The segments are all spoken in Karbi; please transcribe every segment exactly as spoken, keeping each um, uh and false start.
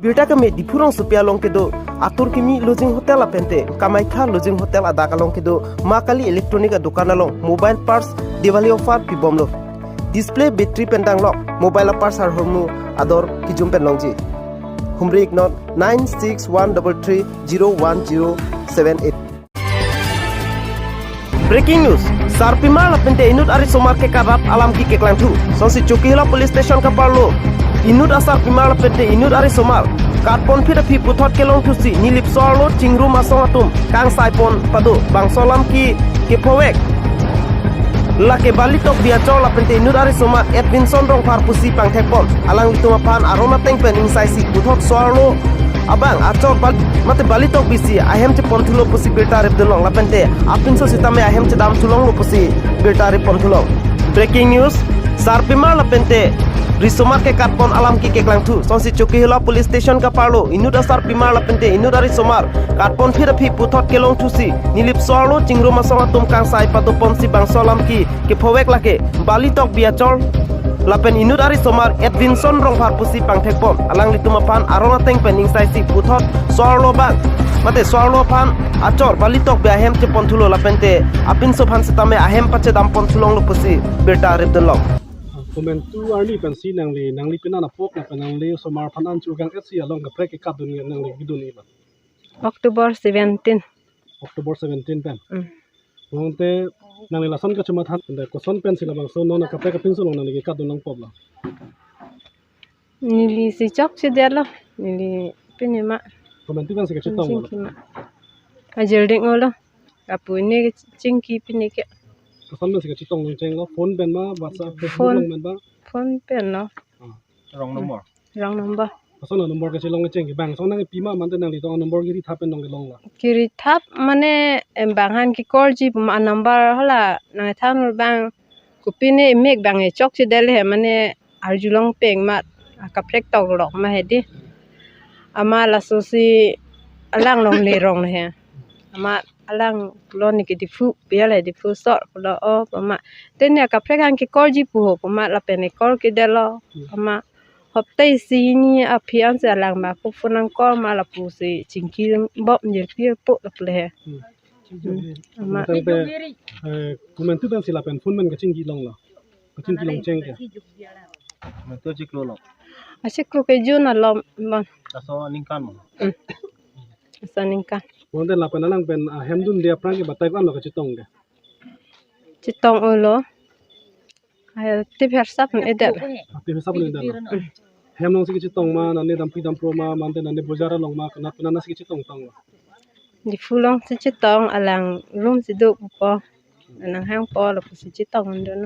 Birta keme Diphu rongsopi along kedo Atur Kimi Lodging Hotel lapente Kamaikha Lodging Hotel adak along kedo Ma Kali Electronic adukan along mobile parts Diwali offer pibomlo. Display battery pen danglok mobile parts arhormu ador kijum pen longji. Humri iknon nine six one double three zero one zero seven eight. Breaking news, sarpimar lapente inut arisomar kekat-ap alam ke keklangthu. Sonsi Chokihola Police Station kaparlo inut asarpimar lapente inut arisomar katpon phit aphi puthot kelongthusi nilip so-arlo chingrum asong atum kangsaipon pado bangso alam ke kephovek. Lake Balitok Biachor lapente inut arisomar Edwinson Rongphar pusi pangthekpon. Alanglitum aphan aron ateng pen ingsaisi puthot so-arlo abang achor bal mate Balitok Bisi ahem cheponthulo pusi birta repdunlong lapente apinso sitame ahem chedamthulonglo pusi birta reponthulong. Breaking news, sarpimar lapente risomar kekatpon alam ke keklangthu. Sonsi Chokihola Police Station kaparlo inut asarpimar lapente inut arisomar katpon phit aphi puthot kelongthusi nilip so-arlo chingrum asong atum kangsai padoponsi bangso alam ke kephovek lake Balitok Biachor lapen inut arisomar Edwinson Rongphar pusi pangthekpon. Alanglitum aphan aron ateng pen ingsaisi puthot so-arlo bang mate so-arlo aphan achor Balitok Bi ahem cheponthulo lapente apinso aphan sitame ahem pachedamponthulonglo pusi birta repdunlong. Komantu arni pensi nangli, nangli pena apok lapen nangli osomar aphan an chugang etsi along kaprek kekatdun nangli kedun iba? October seventeen. October seventeen pen. Mm. Bonte nangli lason kachomatha, ante koson pensi labangso non akaprek apinso along nangli kekatdun nangpoplo? Neli si chokchedetlo, neli pine ma. Komantu pensi kachetonglo? Chingki ma. Ajel ding olo. Apu ne chingki pine ke. Koson pensi kachetong longchenglo, phone pen ma, WhatsApp, Facebook Phone. Along pen ma? Phone pen lo. Ah. Wrong number. Wrong number. Koson a number kachelong chengki bang, song nangpi ma mante nangli tong a number kiri thap pen nong kelonglo? Kiri thap mane, em, bang aphan ke-call ji puma a number hala nangthan bang kopine emek bang e chokchedetlo he mane arjulong peng ma akaprek toklok ma he di. Amat lasosi alang longle rong he. Amat alang pulo neke Diphu, piala Diphu sor pulo o puma. Tene akaprek aphan ke-call ji pu ho puma lapen e-call kedetlo puma. Hopta isi hini aphi ansi alang ma ko phone nang-call ma lapusi chingki bom jirpi po lapu le he. Hmm. Hmm. Amat. Tangte, eh, komantu pensi lapen phone pen kachingki longlo? Kachingki longcheng ke? Komantu achiklo lo? Achiklo ke June alom bon. Laso aningkan mo? Hmm. Laso aningkan. Bonte lapen alang pen, ah, hem dunde aphrang ke batai ko-anlo kachetong ke? Chetong olo. Ayo, tip hersap un edet. Ah, tip hersap un edet lo. Mm. Hem alongsi kachetong ma, nane dampi dampro ma, mante nane bojar along ma, konat konat si kachetong tonglo? Diphu alongsi chetong, alang room si dopo. Nang hangpo lapusi chetong un dun.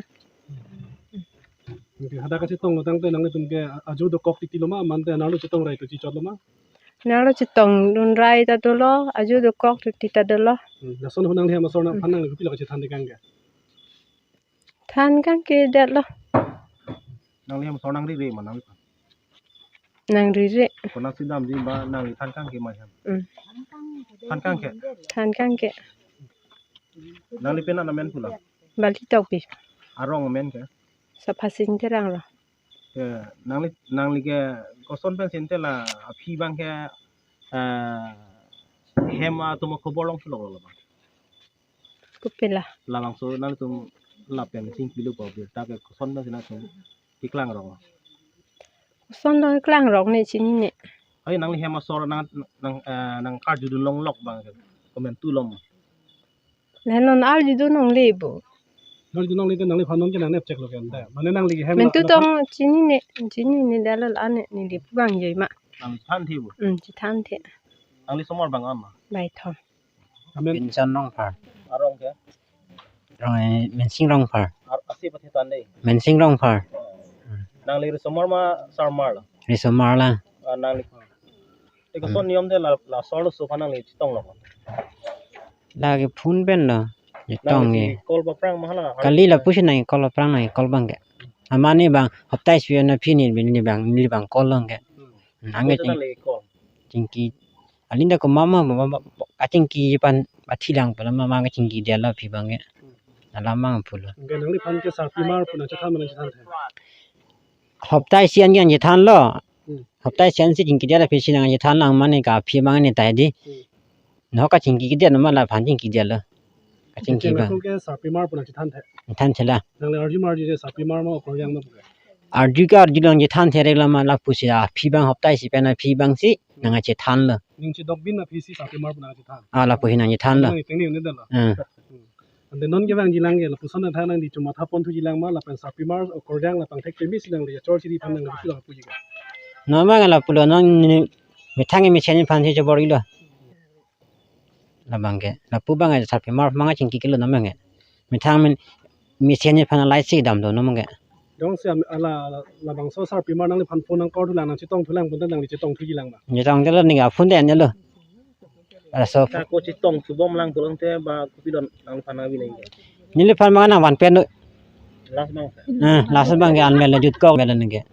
Oke, hadak kachetonglo tangte nanglitum ke ajo dokok titilo ma, mante anerlo chetong rai to chichotlo ma? Anerlo chetongdun rai ta dolo, ajo dokok titi ta dolo. Hmm, lason ho nangli hem asor nangphan nangli kopilo kachethan tekang ke? Than kangkedetlo. Nangli hem asor nangrire ma nangli? Nangrire. Konatsi damji ba nangli than kangke ma hem? Hmm. Than kangke? Than kangke. Nangli pena amen pulo? Balitok Bi. Arong amen ke? Saphasin Terang lo. Eh, nangli, nangli ke koson pensi ante la aphi bang ke, eh, hem atum akhobor longthulo lo bang? Kopilo? Labangso nangtum lapen chingkilo po birta ke koson pensi nangtum keklang rong? Koson lo keklang rong ne chinine. Ai nangli hem asor nang, nang, eh, nangkarjudun longlok bang ke. Komantu lo ma? Lahenlo arjudun longle bo. Arjudun longle ke nangliphan non ke nangnepcheklo ke ante. Mane nangli ke hem Mentu la, tong chinine, chinine dalal ane neli pu bang joi ma. Nangli thanthe bo? Hmm, chethanthe. Nangli somar bang ama? Baithom. Amen. Binson Rongphar. Arong ke? Rong, eh, Mensing Rongphar. Ar-, asi pathe tande? Mensing Rongphar. Nangli risomar ma sarmar lo? Risomar lang. Ah, nangli. Eko Hmm. Son niyom de la, la sol so kanang le chetonglo. Lake phone pen lo. Chetong Nangli ke. Call paphrang ma hala? Kali lapusi nang call paphrang nang call bang ke. Amane bang hopta isi ana pini bini bang neli bang call long ke. Hmm. Nang ke Kota ching, nangli call. Chingki. Alinda ko mama mama kachingki pan bathilang pala mama kachingki dia la phi bang ke. Hmm. Alam mang pulo. Ke nangliphan ke sarpimar pu nangchethan ma nangchethan the? Hopta isi an ke nangchethanlo. Hmm. Hoptai isi ansi chingki dia la aphi si nangchethan lang mane ka aphi abang ne tai di. Hmm. No kachingki dia no ma laphan chingki dia lo. Kachingki Chingki abang. Lapu ke sarpimar pu nangchethan the. Than thela. Nangli arju ma arju je sarpimar ma okorjang ma pu ke. Arju ke arju lang chethan the rek lama lapusi aphi abang hoptai isi pen aphi abang si nangchethan lo. Ning chedok bin aphi si sarpimar pu nangchethan. Ah, lapusi nangchethan lo. Nang iteng ni unit lo. Hmm. Hmm. Ante non kevangji lang ke lapuson athak nangli chomatha pon thuji lang ma lapen sarpimar okorjang lapangthek pemi si nangli achor chiri aphan nangli pusi lang puji ke. Non abang lapulo non ni methang mesen aphan si chobor-ilo. Labang ke, lapu abang ke sarpimar abang chingki kilo non abang ke. Methang men mesen aphan alai si damlo non abang ke. Jongsi am-, ala, ala labangso sarpimar nangliphan phone nangkor thulang nangchetong thulang pun ta nangli chetong thuji lang ma. Chetong thulo neke phone den lo. Laso Ka ko chetong thubom lang pulang te ba kopi don nangliphan nangbi nang ke. Neliphan abang nangvan pen lo. Last abang. Eh, last abang ke anmel lo jutkok mel lo neke.